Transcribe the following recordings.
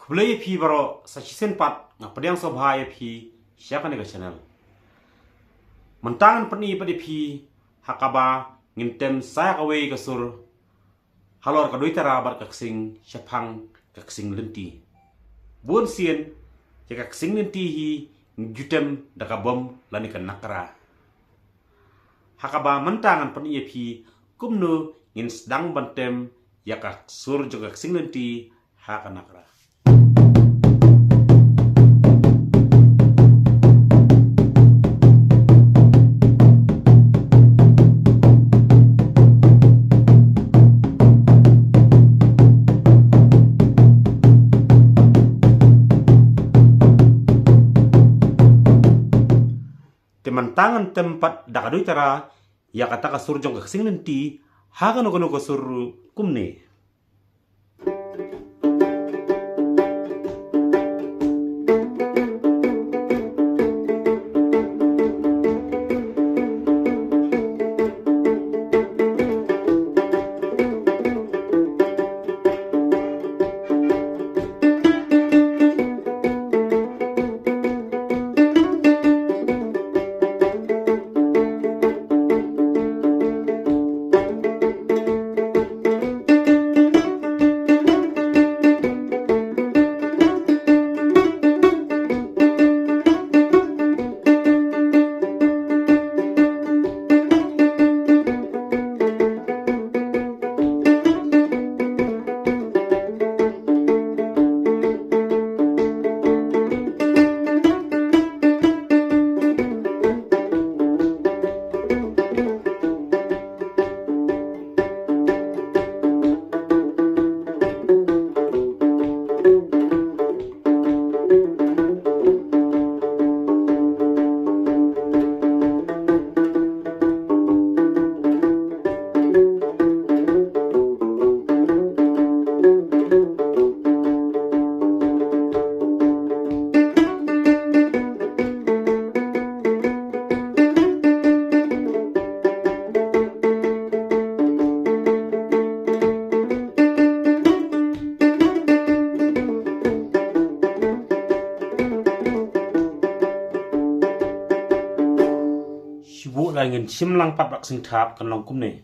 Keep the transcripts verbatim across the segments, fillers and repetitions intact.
Khublei ïa phi baroh, sa shisien pat nga pdiang sngewbha ïa phi sha kane ka channel. Mynta ngan pyni pat ïa phi ha kaba ngin tem sa kawei ka sur halor ka duitara bad ka ksing shaphang ka ksing lynti. Bun sien ïa ka ksing lynti hi ngi ju tem da ka bom lane ka nakra. Ha kaba mynta ngan pyni ïa phi kumno ngin sdang ban tem ïa ka sur jong ka ksing lynti ha ka nakra. Te mynta ngan tem pat da ka duitara ïa kata ka sur jong ka ksing lynti ha kano kano ka sur kumne. Shu buh da ngin shim lang pat bad ka sngithap kan long kumne.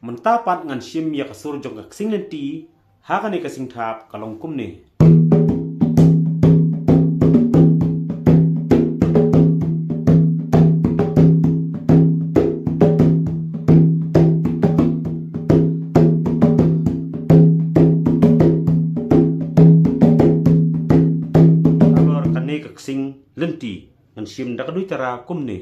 Mynta pat ngan shim ïa ka sur jong ka ksing lynti ha kane ka sngithap ka long kumne. Halor kane ka ksing lynti ngan shim da ka duitara kumne.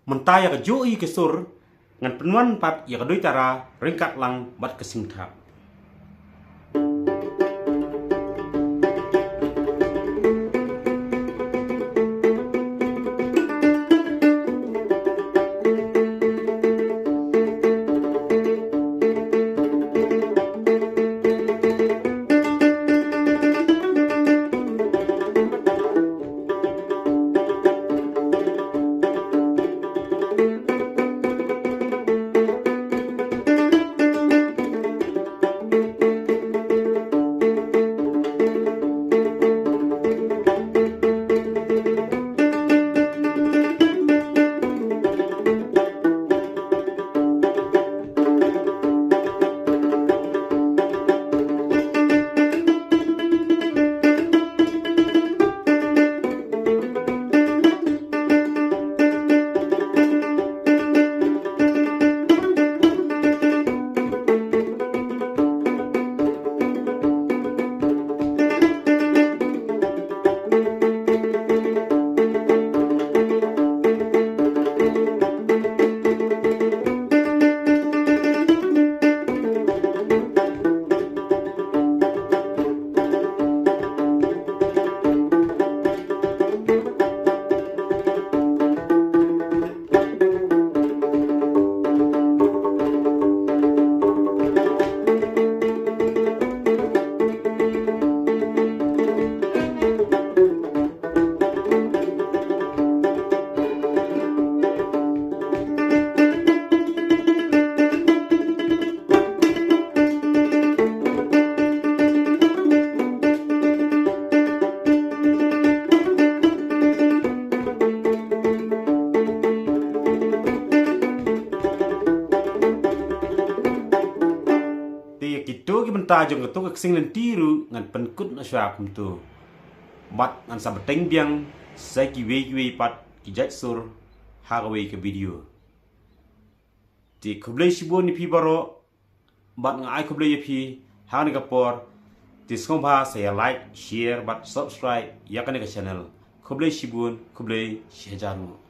Mynta ïa ka juh i ka sur ngan pynwan pat ïa ka duitara ryngkat lang bad ka sngithap. Mynta jong kato ka ksing lynti ruh ngan pynkut noh shuwa kumto. Bad ngan sa bteng biang sa kiwei kiwei pat ki jait sur ha kawei ka video. Te khublei shibun ïa phi baroh. Bad nga ai khublei ïa phi ha kane ka por. Te sngewbha sa ïa like, share bad subscribe ïa kane ka channel. Khublei shibun, khublei shihajar nguh.